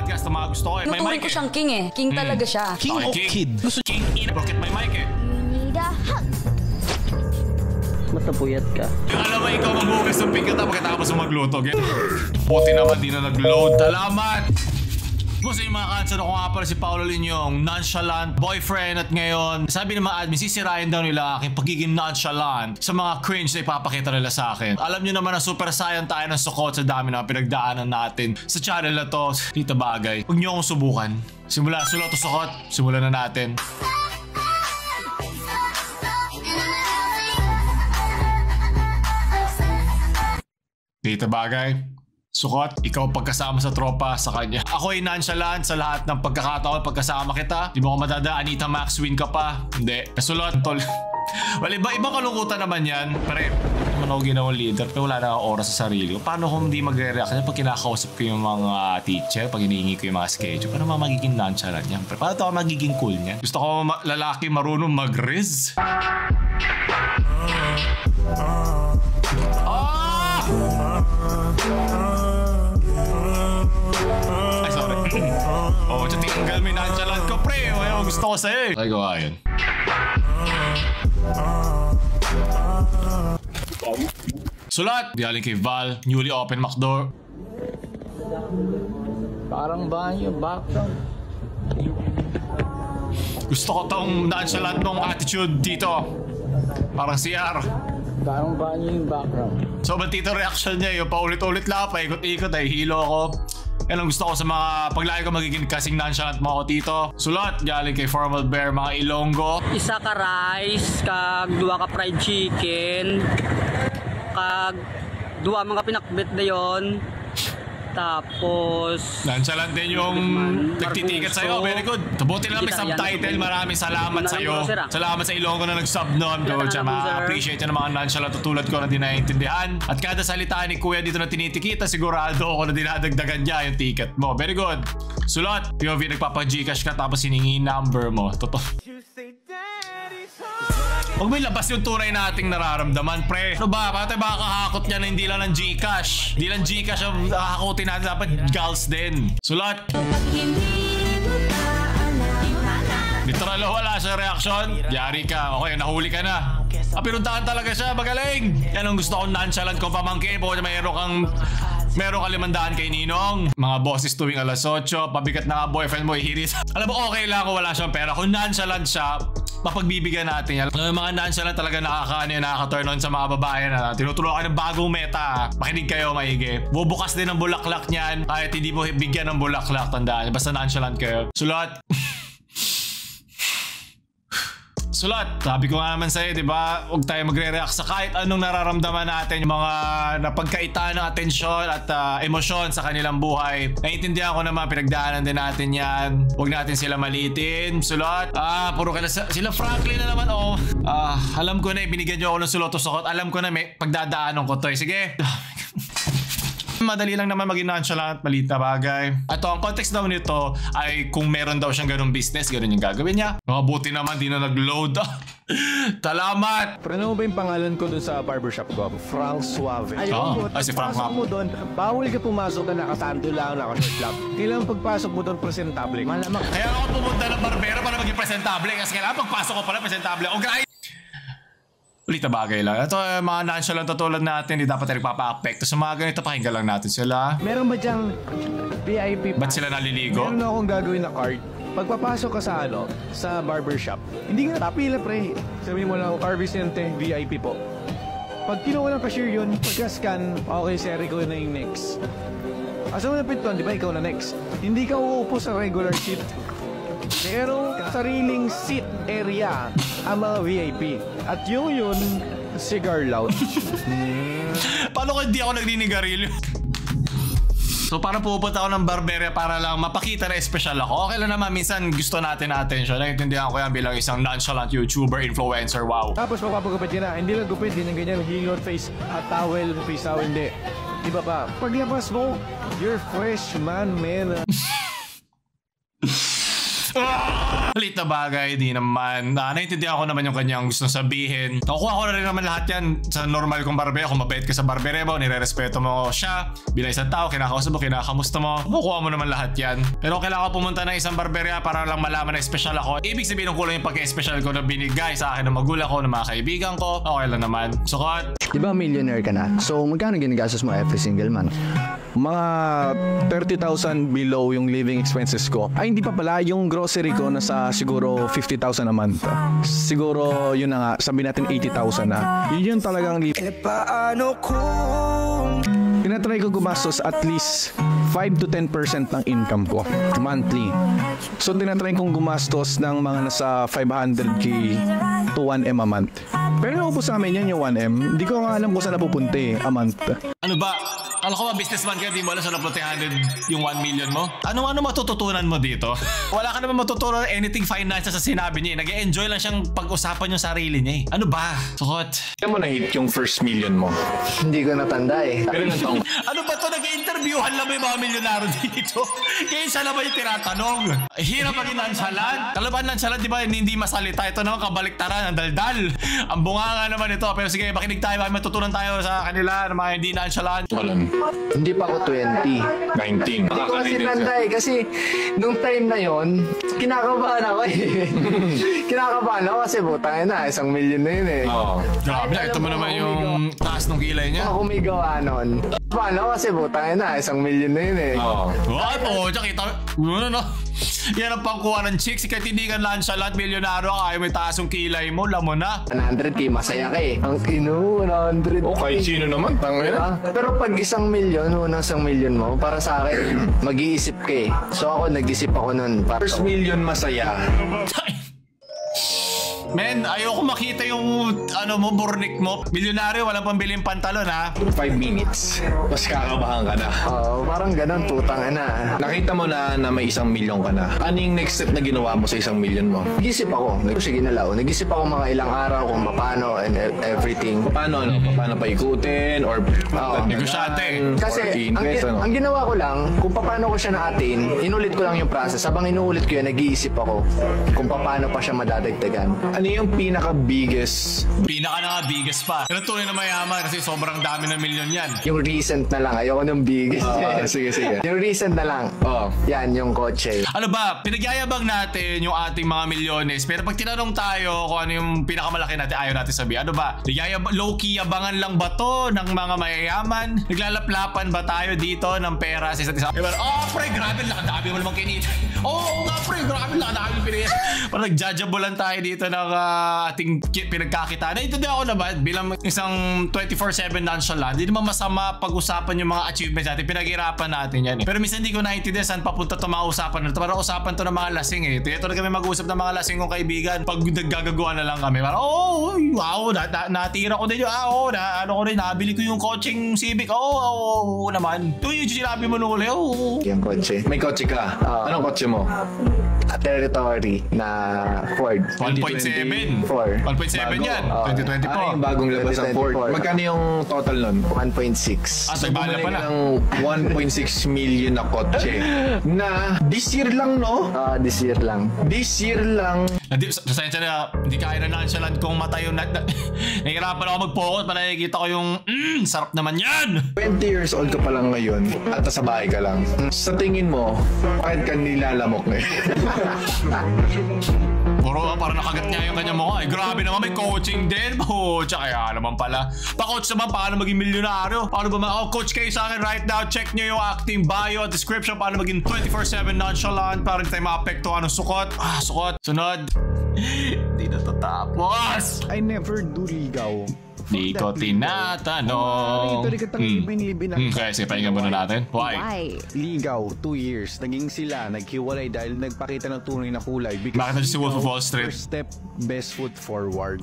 podcast na mga gusto ko eh. May Tuturing mic ko eh. siyang king eh. King talaga siya. King o kid? King in bakit may mic eh. Need a hug. Matapuyat ka. Alam mo, ikaw magbugas ng pinggan pagkatapos mo magluto. Buti naman di na nag-load. Salamat! Gusto yung mga cancer ako nga pala si Paolo Linyong, nonchalant boyfriend, at ngayon sabi ng mga admin, sisirain daw nila aking pagiging nonchalant sa mga cringe na ipapakita nila sa akin. Alam nyo naman na super saiyan tayo ng sukot sa dami na pinagdaanan natin sa channel na to. Dito bagay, huwag nyo akong subukan. Simula sulot o sukot, simulan na natin. Dito bagay, sukot, ikaw pagkasama sa tropa sa kanya. Ako ay nonchalant sa lahat ng pagkakataon pagkasama kita. Di mo ko madada, Anita Max, win ka pa. Hindi. Kasulot, tol. Well, ibang kalungkutan naman yan. Pare, naman ako ginawang leader, pero wala na akong oras sa sarili ko. Paano kung hindi magre-react pag kinakausap ko yung mga teacher, pag hinihingi ko yung mga schedule? Paano magiging nonchalant yan? Paano ako magiging cool niyan? Gusto ko lalaki marunong mag-riz. Ay, sorry. Oh, tinggal mo yung nonchalant ko, pre. Ayaw, gusto ko sa'yo eh. Ay, gawa yun. Sulat! Galing kay Val, newly open McDoor. Parang banyo, background. Gusto ko tong nonchalant mong attitude dito. Parang CR. Parang banyo yung background. So, ba't dito reaction niya? Yung paulit-ulit lang, paikot-ikot, ay hilo ako. Yan ang gusto ko sa mga paglaki ko magiging kasing nonchalant mo ako, Tito. Sulat, galing kay Formal Bear, mga Ilonggo. Isa ka rice, kag duwa ka fried chicken, kag duwa mga pinakbit na yon. Tapos Nonchalant din yung nagtitiket sa'yo. Very good. Buti na lang may subtitle. Maraming salamat sa'yo. Salamat sa Ilonggo na nag-sub noon. Ma-appreciate yun ng mga nonchalant tutulad ko na di naiintindihan. At kada salita ni Kuya dito na tinitikita, sigurado ako na dinadagdagan niya yung ticket mo. Very good. Sulat. POV, nagpapa-Gcash ka tapos hiningi number mo. Totoo. Huwag may labas yung tunay nating nararamdaman, pre. Ano ba? Bakit tayo makakahakot niya na hindi lang ng Gcash? Hindi lang Gcash ang hahakutin natin. Dapat gals din. Sulat. Literal, wala siya reaction. Yari ka. Okay, nahuli ka na. Pinuntahan talaga siya. Magaling. Yan ang gusto kong nonchalant kong pamangkin. Po na meron ka 500 kay Ninong. Mga bosses tuwing alas 8. Pabigat na nga boyfriend mo, ihiris. Alam mo, okay lang kung wala siyang pera. Kung nonchalant siya, mapagbibigyan natin yan. Yung mga nonchalant talaga nakaka-turn on sa mga babae na tinutulungan kayo ng bagong meta. Makinig kayo, maigi. Bubukas din ang bulaklak niyan. Kahit hindi mo bigyan ng bulaklak, tandaan. Basta nonchalant kayo. Sulat. Sulat, sabi ko nga naman sa'yo, di ba? Huwag tayo magre-react sa kahit anong nararamdaman natin, yung mga napagkaitan ng atensyon at emosyon sa kanilang buhay. Naiintindihan ko naman, pinagdaanan din natin yan. Huwag natin sila maliitin. Sulat, puro sila Franklin na naman, oh. Alam ko na, binigyan nyo ako ng suloto sukot. Alam ko na, may pagdadaanan ko to. Sige. Madali lang naman maging nonchalant, maliit na bagay. At ang context daw nito ay kung meron daw siyang ganung business, ganun yung gagawin niya. Mabuti naman, di na nag-load. Salamat! Pero ano mo ba yung pangalan ko dun sa barbershop ko? Frank Suave. Ayun, si Frank pagpasok mo dun, bawal ka pumasok na nakasando lang, naka-short lang. Kailangan pagpasok mo dun, presentable. Malamang. Kaya ako pumunta ng barbero para maging presentable. Kasi kailangan pagpasok ko pala presentable. O grahe! Ulit na bagay lang. Ito, mga nonchalant tulad natin, hindi dapat tayo nagpapa-apekto. Sa mga ganito, pakinggan lang natin sila. Meron ba dyang VIP pa? Ba't sila naliligo? Meron akong gagawin na card. Pagpapasok ka sa barbershop, hindi ka napila, pre. Sabihin mo lang, Car Vicente, VIP po. Pag kinuha ng cashier yun, pagka-scan, okay, sir, ikaw na yung next. Asa mo na pintuan, di ba? Ikaw na next. Hindi ka uupo sa regular seat. Merong sariling seat area ang mga VIP. At yun, cigar lounge. Paano kung hindi ako nagninigarilyo? So parang pupunta ako ng barberia para lang mapakita na special ako. Okay lang naman, minsan gusto natin na attention. Naiintindihan ko yan bilang isang nonchalant YouTuber, influencer, wow. Tapos magpapagupit ka na. Hindi lang gupit, hindi lang ganyan. Hingot face, towel, face towel, hindi. Iba pa. Paglabas mo, you're fresh man. Malit na bagay, di naman. Naintindihan ko naman yung kanyang gusto sabihin. Nakukuha ko na rin naman lahat yan sa normal kong barbero. Kung mabait ka sa barbero mo, nire-respeto mo siya bilang isang tao, kinakausap mo, kinakamusta mo, makukuha mo naman lahat yan. Pero kailangan ko pumunta ng isang barberia para lang malaman na special ako. Ibig sabihin ng kulang yung pagka-special ko na binigay sa akin ng magulang ko, ng mga kaibigan ko. Okay lang naman. Sukot. Di ba millionaire ka na? So magkano ginagastos mo every single month? Mga 30,000 below yung living expenses ko. Ay, hindi pa pala. Yung grocery ko nasa siguro 50,000 a month. Siguro, yun na nga, sabi natin 80,000 na. Yun yung talagang tinatry ko gumastos at least 5 to 10% ng income ko monthly. So, tinatry kong gumastos ng mga nasa 500k to 1M a month. Pero naubos sa amin yan yung 1M. Hindi ko nga alam kung saan napupunta a month. Ano ba? Kala ko ba businessman ka, di mo alam sa naprotehanded yung 1 million mo? Ano matututunan mo dito? Wala ka naman matutunan anything finance sa sinabi niya. Nag-enjoy lang siyang pag-usapan yung sarili niya. Ano ba? Sukot. Kaya mo na-hit yung first million mo? Hindi ko natanda eh. Pero ilang taong? Ano ba to? Nag-interviewhan lang ba yung mga milyonaro dito? Kaya siya lang ba yung tinatanong? Hirap maging nonchalant. Kalaban nonchalant, di ba? Hindi masalita. Ito naman kabaliktaran, ang daldal. Ang bunga nga naman ito. Pero sige, makinig tayo. Matutunan tayo sa kanila na mga hindi nonchalant. Hindi pa ako 20. 19. Hindi ko kasi tanda eh. Kasi nung time na yon, kinakabahan ako eh. Kinakabahan ako kasi butangin na. 1 million na yun eh. Oo. Grabe na. Ito mo naman yung taas ng kilay niya. Ako may gawa nun. Paano kasi butangin na. 1 million na yun eh. Oo. What? Oo, tsaka kita. Ano? Yan ang pangkuha ng chicks. Kahit hindi ka nonchalant, milyonaro ka. Ayaw may taas yung kilay mo. Lamon na. 100k, masaya ka eh. Ang ino, 100k. Okay, sino naman? Tangina. Pero pag 1 million, unang 1 million mo, para sa akin, mag-iisip ka eh. So ako, nag-isip ako nun. First million masaya. Men, ayoko makita yung mo, burnik mo. Milyonaryo, walang pambiling pantalon ha. 5 minutes. Mas kakabahan ka na. Oo, parang ganun, putang ina. Nakita mo na may 1 milyon ka na. Ano yung next step na ginawa mo sa 1 milyon mo? Nag-isip ako. Sige nalaw. Nag-isip ako mga ilang araw kung paano and everything. Paano Paano pa ikutin? Or negosyante. Kasi ang ginawa ko lang, kung paano ko siya na-attain, inulit ko lang yung process. Habang inuulit ko yun, nag-iisip ako kung paano pa siya madadagdagan. Ano yung pinaka-biggest? Pinaka na nga biggest pa. Pero tunay na mayaman kasi sobrang dami ng milyon yan. Yung recent na lang. Ayoko ng biggest. Sige. Yung recent na lang. Yan, yung kotse. Ano ba, pinagyayabang natin yung ating mga milyones. Pero pag tinanong tayo kung ano yung pinakamalaki natin, ayaw natin sabihin. Ano ba, low-key yabangan lang ba to ng mga mayayaman? Naglalaplapan ba tayo dito ng pera sa isa't isa? Diba, pre, grabe lang, dami mo namang kinita. Oo nga, pre, grabe lang, dami mo pinita. Parang nagjajabulan tayo dito ng ating pinagkakita. Naintindihan ako naman bilang isang 24/7 nonchalant. Hindi naman masama pag-usapan yung mga achievements natin. Pinaghirapan natin yan eh. Pero minsan hindi ko naintindihan saan papunta itong mga usapan na ito. Parang usapan to ng mga lasing eh. Ito na kami mag-usap ng mga lasing kong kaibigan. Pag naggagaguan na lang kami. Parang, wow, natira ko din yun. Ko rin, nabili ko yung coaching Civic. Oo naman. Ito yung sinabi mo nung uli. Yung kotse. May kotse ka? Anong kotse mo? A territory na Ford. 1.7 yan. 2024. Yung bagong labas ng Ford. Magkano yung total nun? 1.6. So bala pala. Ng 1.6 million na kotse. Na this year lang, no? This year lang. This year lang. Sasensya na, hindi kaya na nonchalant kung mata yung nahihirapan ako mag-focus para nakikita ko yung sarap naman yan. 20 years old ka pa lang ngayon at sa bahay ka lang. Sa tingin mo, bakit ka nilalamok na Puro parang nakagat niya yung kanyang mukha. Grabe naman, may coaching din. Tsaka kaya naman pala. Pa-coach naman, paano maging milyonaryo? Paano ba coach kayo sa akin right now? Check nyo yung acting bio at description. Paano maging 24/7 nonchalant para hindi tayo maapektuhan ng sukot. Sukot. Sunod. Hindi na tatapos. I never do ligaw. Di ko tinatanong. Kaya sige, pahinga muna natin. Why? Ligaw, 2 years. Naging sila, naghiwalay dahil nagpakita ng tunay na kulay. Bakit na si Wolf of Wall Street? First step, best foot forward.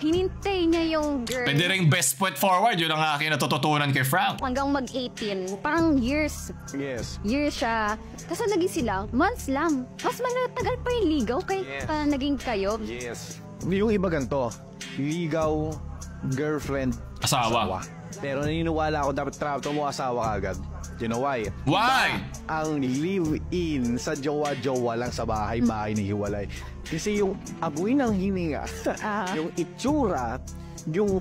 Hinintay niya yung girl. Pwede ring best foot forward. Yun ang aking natututunan kay Frank. Hanggang mag-18. Parang years. Yes. Years siya. Tapos naging sila, months lang. Mas matagal pa yung ligaw kaya naging kayo. Yes. Yung iba ganito, ligaw, girlfriend, Asawa. Pero naniniwala ako dapat trato mo asawa ka agad. You know why? Why? Ang live-in sa jowa-jowa lang sa bahay-bahay na hiwalay. Kasi yung amoy ng hininga, yung itsura, yung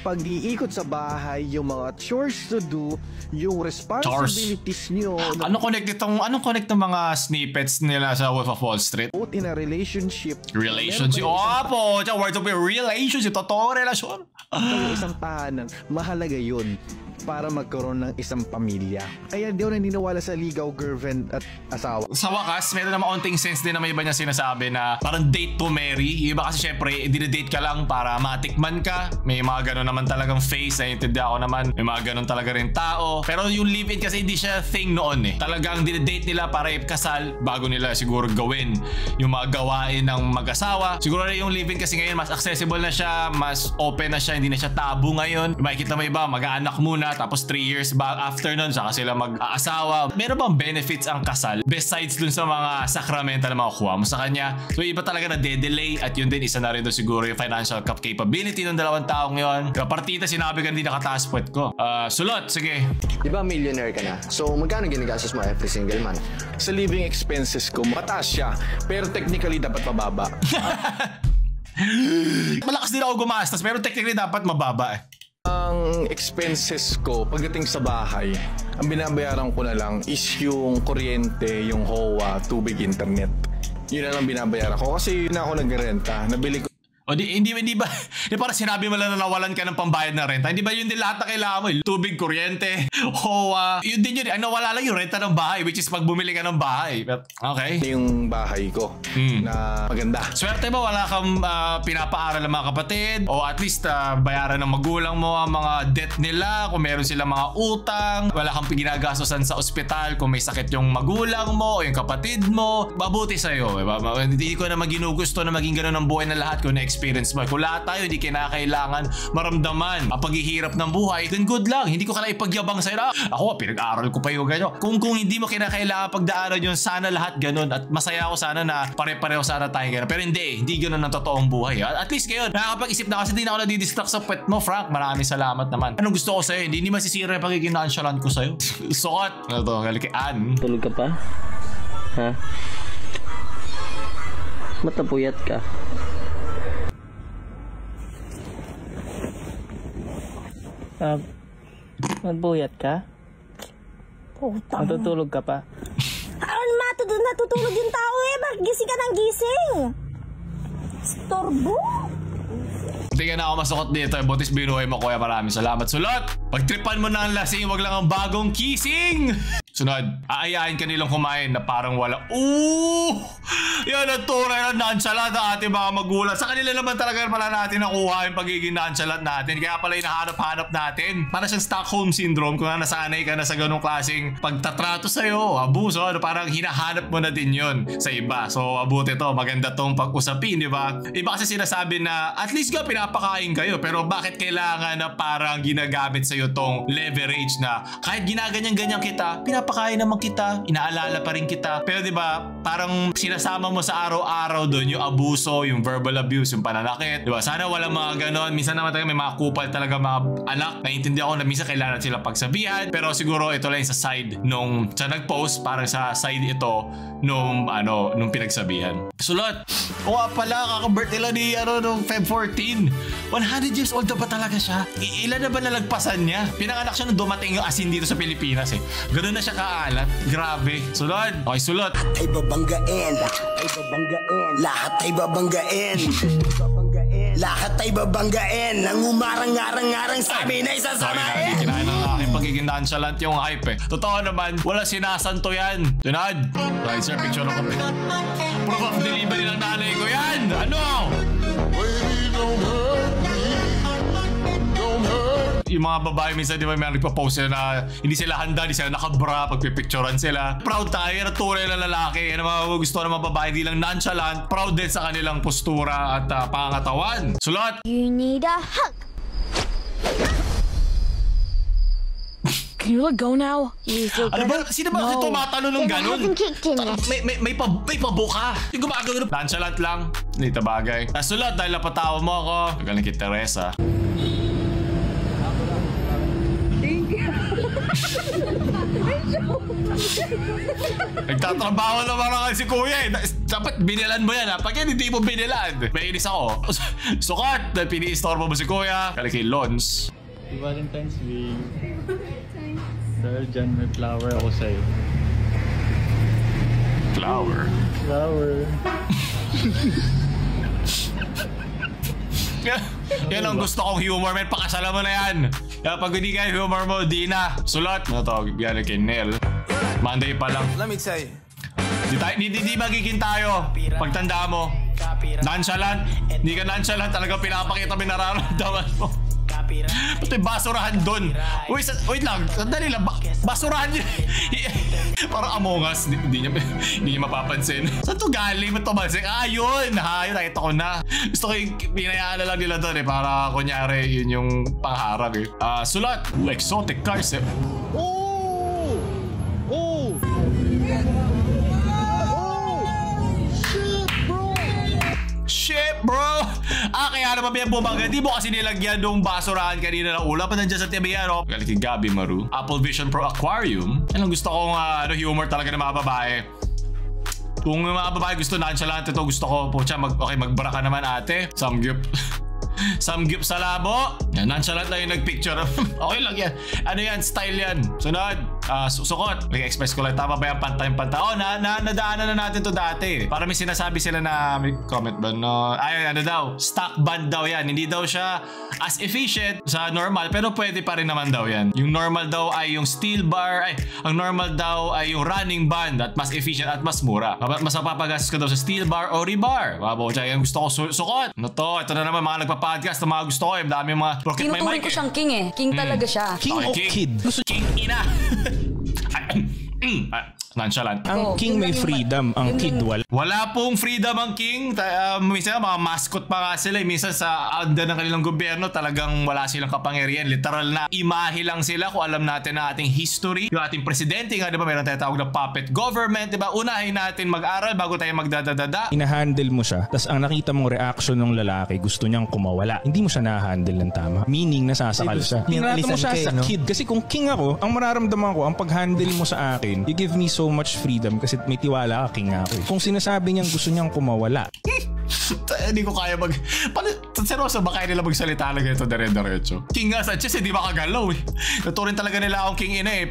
pag-iikot sa bahay, yung mga chores to do, yung responsibilities nyo. Anong connect ng mga snippets nila sa Wolf of Wall Street? Both in a relationship. Relationship. Opo, words of relationship. Totoo relasyon. Yung isang tahanan, mahalaga yun para magkaroon ng isang pamilya. Kaya di ako naniniwala sa ligaw, girlfriend at asawa. Sa wakas, meron na maunting sense din na may iba niya sinasabi na parang date to marry. Yung iba kasi syempre, dinedate ka lang para matikman ka. May mga ganun naman talagang face, naiintindihan ako naman. May mga ganun talaga rin tao. Pero yung live-in kasi hindi siya thing noon eh. Talagang dinedate nila para ikasal bago nila siguro gawin yung mga gawain ng mag-asawa. Siguro yung live-in kasi ngayon mas accessible na siya, mas open na siya, hindi na siya tabu ngayon. Makikita mo iba, mag-aanak muna, tapos 3 years back after nun, saka sila mag-aasawa. Meron bang benefits ang kasal besides dun sa mga sakramental na makukuha mo sa kanya? So iba talaga na de-delay at yun din isa na rin doon siguro yung financial capability ng dalawang taong yun. Kaya partita sinabi ka hindi nakataas puwet ko. Sulot, sige. Di ba millionaire ka na? So magkano ginagastos mo every single month? Sa living expenses ko, mataas siya. Pero technically, dapat mababa. Malakas din ako gumastos pero technically dapat mababa eh. Ang expenses ko pagdating sa bahay, ang binabayaran ko na lang is yung kuryente, yung HOA, tubig, internet. Yun na lang binabayaran ko kasi yun na ako nag-renta. Nabili ko. O hindi ba parang sinabi mo lang na nawalan ka ng pambayad ng renta? Hindi ba yun din lahat na kailangan mo? Tubig, kuryente, HOA. Yun din yun. Wala lang yung renta ng bahay which is pag bumili ka ng bahay. Okay. Yung bahay ko na maganda. Swerte ba wala kang pinapaaral ng mga kapatid? O at least bayaran ng magulang mo ang mga debt nila kung meron silang mga utang. Wala kang ginagastosan sa ospital kung may sakit yung magulang mo o yung kapatid mo. Mabuti sa'yo. Hindi ko naman ginugusto na maging ganun ang buhay na lahat kung experience mo. Kung lahat tayo hindi kinakailangan maramdaman ang paghihirap ng buhay, then good lang. Hindi ko kailangan ipagyabang sa'yo. Ako, pinag-aaral ko pa yung gano'n. Kung hindi mo kinakailangan pagdaanan yun, sana lahat ganun. At masaya ako sana na pare-pareho sana tayo ganun. Pero hindi ganun ang totoong buhay. At least ngayon, nakakapag-isip na kasi di na ako nadidistract sa pet mo, Frank. Maraming salamat naman. Anong gusto ko sa'yo? Hindi masisira yung pagiging nonchalant ko sa'yo. Sukot. Ano to? Galikian. Tulog ka pa? Ha? Matapuyat ka? Magbuyat ka? Matutulog ka pa? Natutulog yung tao eh. Bakit gising ka ng gising? Storbo? Hindi ka na ako masukot dito. Butis binuhay mo, kuya. Maraming salamat. Sulot! Pagtripan mo na ang lasing, wag lang ang bagong kissing! Sunod, aayain ka nilang kumain na parang wala. Yan ang tunay na nonchalant ang ating mga magulang. Sa kanila naman talaga pala natin nakuha yung pagiging nonchalant natin. Kaya pala hinahanap-hanap natin. Para siyang Stockholm Syndrome kung nasanay ka na sa ganong klaseng pagtatrato sa'yo. Abuso, parang hinahanap mo na din yun sa iba. So, abuti to. Maganda tong pag-usapin, di ba? Iba kasi sinasabi na at least nga pinapakain kayo. Pero bakit kailangan na parang ginagamit sa'yo tong leverage na kahit ginaganyan-ganyan kita, pinapakain naman kita, inaalala pa rin kita. Pero di ba parang sinasama mo sa araw-araw doon yung abuso, yung verbal abuse, yung pananakit. Di ba? Sana walang mga ganon. Minsan naman talaga may mga kupal talaga mga anak. Naiintindihan ko na minsan kailangan sila pagsabihan. Pero siguro ito lang sa side nung sa nag-post, parang sa side ito nung pinagsabihan. Sulot! O nga pala, kaka-birthday lang ni nung Feb 14. 100 years old na ba talaga siya? Ilan na ba nalagpasan niya? Pinanganak siya nung dumating yung asin dito sa Pilipinas eh. Ganun na siya kaalat. Grabe. Sulot. Okay, sulot. Ay babanggain. Ay babanggain. Lahat ay babanggain. Lahat ay babanggain. Nang umarang-arang-arang sa amin ay sasamain. Sorry na, hindi kinain ng aking pagiging nonchalant yung hype eh. Totoo naman, wala sinasanto yan. Tunad. Right, sir, picture ako. Proof of delivery ng nanay ko yan. Ano? Yung mga babae minsan, di ba, may nagpa-post sila na hindi sila handa, hindi sila nakabra, pagpipicturean sila. Proud tayo na tunay na lalaki. Ano mga gusto ng mga babae, hindi lang nonchalant. Proud din sa kanilang postura at pangangatawan. Sulot! You need a hug. Can you let go now? Ano ba? Sino ba kasi tumatalo ng ganun? May pabuka. Yung gumagano. Nonchalant lang. Hindi tabagay. Sulot dahil napatawa mo ako. Magaling kay Teresa. Thank you. Nagtatrabaho naman ako si kuya eh. Dapat binilan mo yan ha. Pag yan hindi mo binilan, may inis ako. Sukat na pini-istorbo mo si kuya. Kaya kay Lons. Valentine's Day. Dahil dyan may flower ako sa'yo. Flower? Flower. Yan ang gusto kong humor, man. Pakasala mo na yan. Kaya pag hindi ka humor mo, di na. Sulat. Ano to? Bigyan kay Nel. Monday pa lang. Let me tell you. Di magiging tayo. Pagtanda mo. Nonchalant. Hindi ka nonchalant. Talagang pinapakita mo yung nararamdaman mo. Pati basurahan doon. Wait lang. Sandali lang. Basurahan yun. Parang Among Us. Hindi niya mapapansin. Saan to galing? Ba't tumalsik? Yun. Yun. Nakita ko na. Gusto ko yung pinayaan na lang nila doon eh. Para kunyari yun yung pangharap eh. Sulat. Exotic cars eh. Shit, bro! Kaya naman may bumaga. Di mo kasi nilagyan nung basurahan kanina ng ulam. Pa nandiyan sa TV, ano? Galing kay Gabi Maru. Apple Vision Pro Aquarium. Anong gusto kong humor talaga ng mga babae. Kung mga babae gusto nonchalant ito, gusto ko po siya magbara ka naman ate. Samgyup sa labo. Yan, nonchalant lang yung nagpicture. Okay lang yan. Ano yan? Style yan. Sunod. Sukot. Nag-express ko lang. Tama ba yung pantay-pantay? Nadaanan na natin to dati. Para may sinasabi sila na may comment ba? No? Ano daw? Stock band daw yan. Hindi daw siya as efficient sa normal. Pero pwede pa rin naman daw yan. Yung normal daw ay yung steel bar. Ang normal daw ay yung running band at mas efficient at mas mura. Mas mapapagastos ka daw sa steel bar o rebar. Yan gusto ko sukot. Ito na naman mga nagpa-podcast na mga gusto ko. Dami mga rocket may mic. Tinuturing ko siyang king eh. King talaga siya. King o kid? King ina. Nonchalant. Ang king may freedom, ang kid wala. Wala pong freedom ang king. Minsan mga mascot pa nga sila. Minsan sa under ng kanilang gobyerno talagang wala silang kapangyarihan. Literal na imahe lang sila kung alam natin na ating history. Yung ating presidente nga, di ba, meron tayo tawag na puppet government, di ba? Unahin natin mag-aral bago tayo magdadadada. Ina-handle mo siya, tas ang nakita mong reaction ng lalaki, gusto niyang kumawala. Hindi mo siya na-handle ng tama. Meaning, nasasakal siya. Tinato mo siya sa kid. Kasi kung king ako, ang mararamdaman ko, ang pag-handle mo sa akin, you give me so much freedom kasi may tiwala ka, king ako. Kung sinasabi niyang gusto niyang kumawala, hindi ko kaya seryoso ba kaya nila magsalita lang ito dire-diretso? King nga Sanchez hindi makagalaw eh. Naturin talaga nila akong king ina eh.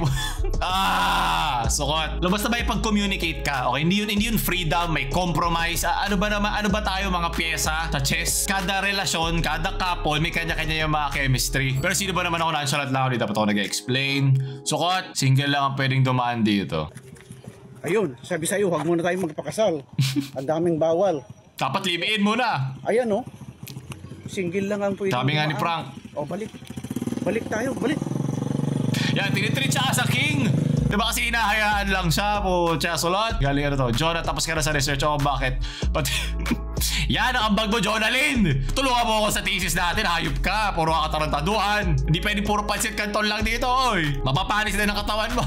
Sukot. Basta ba ipag-communicate ka? Okay, hindi yun freedom, may compromise. Ano ba tayo mga pyesa sa chess? Kada relasyon, kada couple, may kanya-kanya yung mga chemistry. Pero sino ba naman ako nonchalant lang? Hindi dapat ako nag-explain. Sukot, single lang ang pwedeng dumaan dito. Ayun, sabi sa'yo, huwag muna tayong magpakasal. Ang daming bawal. Dapat libiin muna. Ayan o. Single lang ang pwede. Sabi nga ni Frank. Balik. Balik tayo, balik. Yan, tinitreat siya sa king. Diba kasi hinahayaan lang siya po siya sulot. Galing ano to. Jonah, tapos ka na sa research. Bakit? Yan ang ambag mo, Jonalyn. Tulungan mo ako sa thesis natin. Hayop ka. Puro katarantaduhan. Hindi pwede puro pansit kanton lang dito, oy. Mapapanis din ang katawan mo.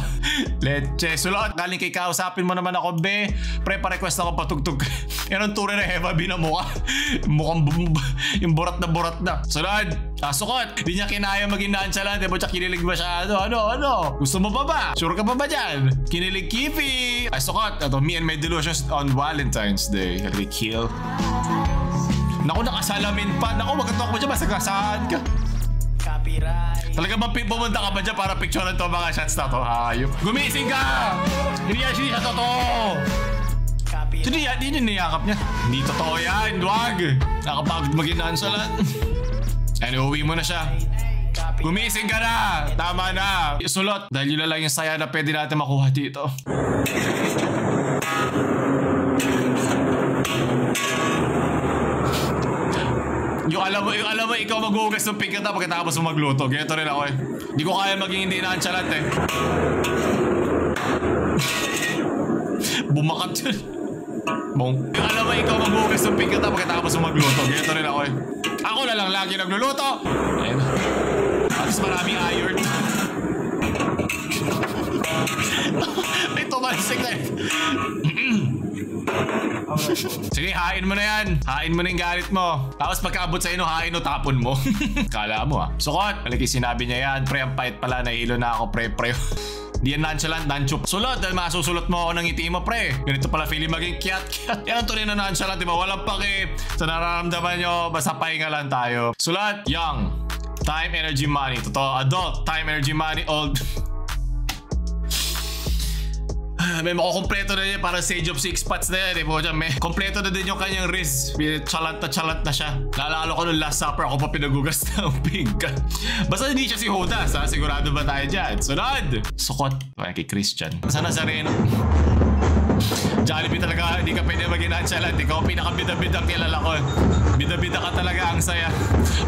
Leche, sulot. Galing kay kausapin mo naman ako, be. Pre, pa-request ako patugtog. Yan ang tunay na Heva B na mukha. Mukhang yung burat na. Sulot. Sukot. Hindi niya kinaya maging nonchalant. Diba siya kinilig masyado? Ano? Gusto mo pa ba? Sure ka pa ba dyan? Kinilig Kifi. Sukot. Ito, me and my delusions on Valentine's Day. Kill. Naku, nakasalamin pa. Naku, magkatok mo dyan. Masagasaan ka. Talaga ba pumunta ka ba dyan para picturean to mga shots na to? Hayop. Gumising ka! Hindi siya totoo. Hindi yun niyakap niya. Hindi totoo yan. Duwag. Nakapagod maging nonchalant. Uwi mo na siya. Gumising ka na. Tama na. Sulot. Dahil yun lang yung saya na pwede natin makuha dito. Yung alam mo ikaw maghuhugas ng pingkata pagkatapos mo magluto. Ganito rin ako eh. Hindi ko kaya maging hindi nonchalant eh. Bumakat yun. Yung alam mo ikaw maghuhugas ng pingkata pagkatapos mo magluto. Ganito rin ako eh. Ako na lang lagi nagluluto. Ayun. Alas maraming iron. May tumalsik na eh. Sige, hain mo na yan. Hain mo na yung galit mo. Tapos pagkaabot sa ino, hain o tapon mo. Kala mo ha. Sukot. Malaki sinabi niya yan. Pre, ang pait pala. Nahilo na ako, pre. Di yan nonchalant, nanchup. Sulot, dahil masusulot mo ako ng ngiti mo, pre. Ganito pala feeling maging kyat. Yan ang tunay na nonchalant, diba? Walang paki sa nararamdaman nyo, basta pahinga lang tayo. Sulat, young. Time, energy, money. Totoo, adult. Time, energy, money, old. May makukompleto na niya para Sage of Six Pots na yan. May kompleto na din yung kanyang wrist. Chalant na siya. Naalala ko nung Last Supper ako pa pinagugas ng pink. Basta hindi siya si Judas, ha? Sigurado ba tayo dyan? Sunod! Sukot. Kay Christian. Sana Nazareno. Jollibee talaga, hindi ka pwede maging nonchalant. Ikaw pinaka-bida-bida kilala ko. Bida-bida ka talaga, ang saya.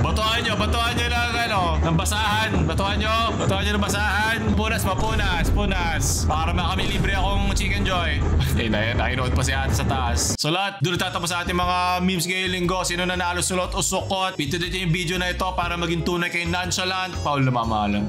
Batuhan nyo ng basahan. Batuhan nyo ng basahan. Punas. Para kami libre akong Chicken Joy. Nakinood pa si ate sa taas. Sulat, doon tatapos sa ating mga memes ngayong linggo. Sino nanalo, sulot o sukot? Pito dito yung video na ito para maging tunay kay nonchalant. Paul na mamahalan.